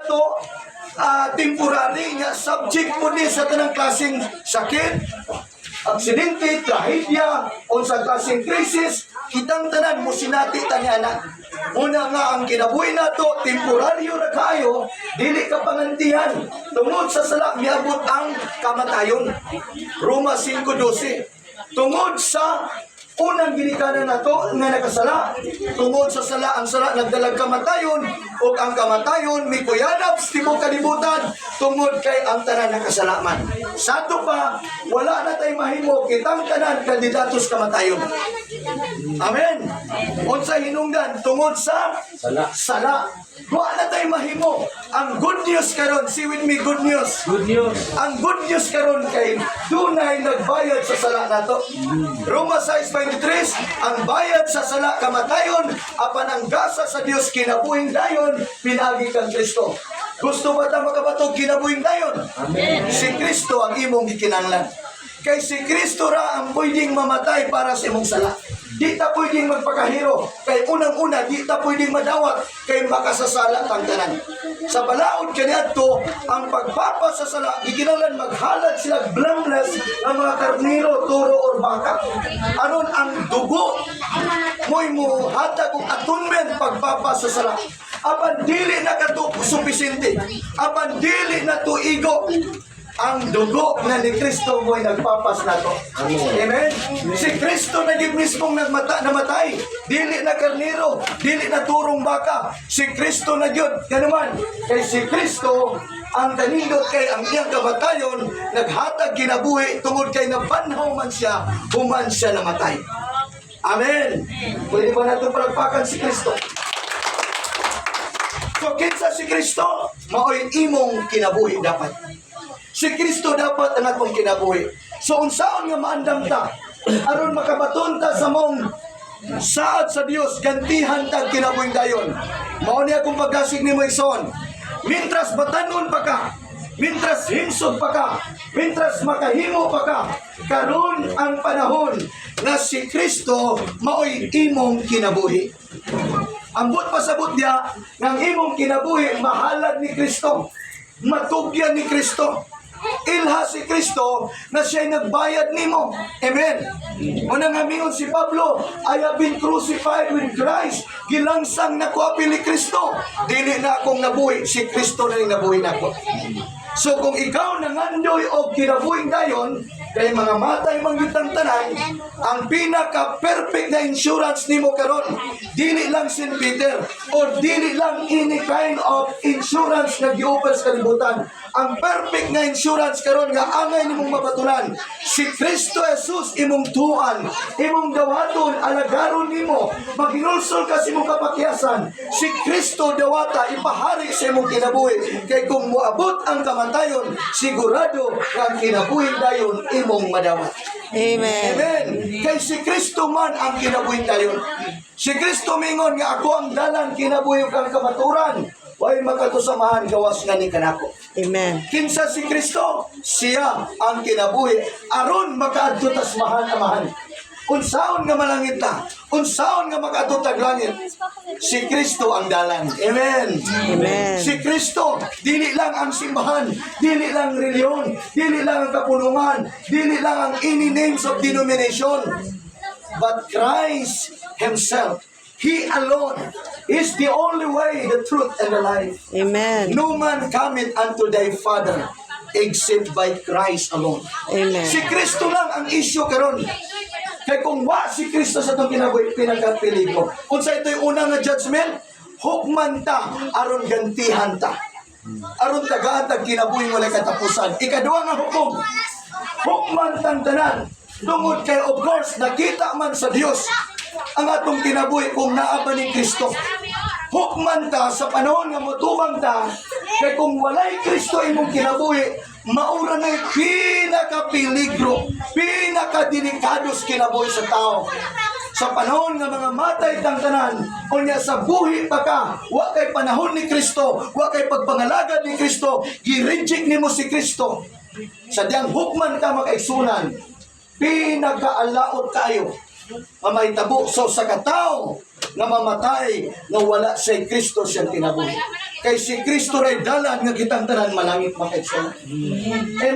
nato temporary nga subject po ni sa tanang klaseng sakit, aksidente, trahedya, unsa klaseng krisis, kitang tanan mo sinati ta niana. Una nga ang kinabuhi nato, temporaryo ra kaayo, dili ka pangantihan. Tungod sa sala, miabot ang kamatayon. Roma 5:12. Tungod sa unang ginikanan nato nga nakasala, tungod sa sala, ang sala nagdalag kamatayon, ug ang kamatayon mikuyanab sa tibuok kalibutan tungod kay ang tanan nakasala man. Sa ato pa, wala na tay mahimo, kitang tanan kandidato sa kamatayon. Amen. Unsa hinungdan? Tungod sa Sala. Sala. Wa na tay mahimo. Ang good news karon, say with me, good news. Good news. Ang good news karon kay dunay nagbayad sa sala nato. Roma 6:23, ang bayad sa sala kamatayon, apan ang gasa sa Dios kinabuhing dayon pinaagi kang Kristo. Gusto ba ta makabatog kinabuhing dayon? Amen. Si Kristo ang imong gikinahanglan. Kay si Kristo ra ang pwedeng mamatay para sa imong sala. Di ta pwedeng magpakahero. Kay unang-una, di ta pwedeng madawat kay makasasala tang tanan. Sa balaod kaniadto, ang pagpapasasala, gikinahanglan maghalad sila blameless ang mga karnero, toro or baka. Aron ang dugo mo'y muhatag og atonement pagpapasasala. Apan dili na kato supisente. Apan dili na to igo, ang dugo na ni Kristo mo'y nagpapas nato. Amen? Si Kristo na gyud mismong nagmata, namatay. Dili na karnero, dili na turong baka. Si Kristo na gyud. Ganuman, kay si Kristo ang kanindot kay ang iyang kamatayon naghatag kinabuhi tungod kay nabanhaw man siya, human siya namatay. Amen. Pwede ba natin palagpakan si Kristo? So, kinsa si Kristo? Mao'y imong kinabuhi dapat. Si Kristo dapat ang atong kinabuhi. So, unsaon nga maandam ta aron makabaton ta sa mong saad sa Dios, gantihan ta ang kinabuhing dayon. Mao ni akong paggasig nimo, igsoon. Mintras batanon pa ka, mintras himsog pa ka, mintras makahimo pa ka, karon ang panahon nga si Kristo maoy imong kinabuhi. Ang buot pasabot niya, ng imong kinabuhi, mahalad ni Kristo. Matugyan ni Kristo. Ilha si Kristo na siya'y nagbayad nimo. Amen. Una nga mingon si Pablo, "I have been crucified with Christ." Gilangsang na ko apil ni Kristo. Dili na akong nabuhi, si Kristo na yung nabuhi nako. So kung ikaw nangandoy og kinabuhing dayon, kay mga matay man gyud tang tanan, ang pinaka-perfect na insurance nimo karon, dili lang St. Peter or dili lang any kind of insurance nga gi-offer sa kalibutan. Ang perfect nga insurance karon nga angay nimong mabatunan, si Kristo Jesus imong tuan, imong dawaton, alagaron nimo, maghinulsol ka sa imong kapakyasan. Si Kristo dawata, ipahari sa imong kinabuhi. Kay kung moabot ang kamatayon, sigurado nga ang kinabuhi dayon imong madawat. Amen. Amen. Kay si Kristo man ang kinabuhi dayon. Si Kristo mingon nga, "Ako ang dalan, kinabuhi ug ang kamaturan. Way makaadto sa Amahan gawas ngani kanako." Amen. Kinsa si Kristo? Siya ang kinabuhi aron makaadto tas mahan Amahan. Unsaon nga malangit ta? Unsaon nga makaadto tag langit? Si Kristo ang dalan. Amen. Amen. Si Kristo, dili lang ang simbahan, dili lang reliyon, dili lang ang kapulungan, dili lang ang any names of denomination, but Christ Himself. He alone is the only way, the truth, and the life. Amen. No man cometh unto thy Father except by Christ alone. Amen. Si Kristo lang ang issue karon. Kay kung wa si Kristo sa atong kinabuhi, pinakapeligro. Unsa ito'y una nga judgment? Hukman ta aron gantihan ta. Aron tagaan tag kinabuhi walay katapusan. Ikaduha nga hukom. Hukman tang tanan. Tungod kay, of course, nakita man sa Dios ang atong kinabuhi kung naa ba ni Kristo. Hukman ta sa panahon nga motubang ta, kay kung walay Kristo imong kinabuhi, maura na pinakapeligro, pinakadelikado sa kinabuhi sa tao. Sa panahon nga mga matay tang tanan, unya sa buhi pa ka, wa kay panahon ni Kristo, wa kay pagpangalagad ni Kristo, gi-reject nimo si Kristo. Sa diyang hukman ka, mga kaigsunan, pinakaalaot kayo nga mahitabo sa usa ka tawo. Nga mamatay nga wala si Kristo siyang kinabuhi. Kay si Kristo ray dalan nga kitang tanan malangit, mga kaigsoon.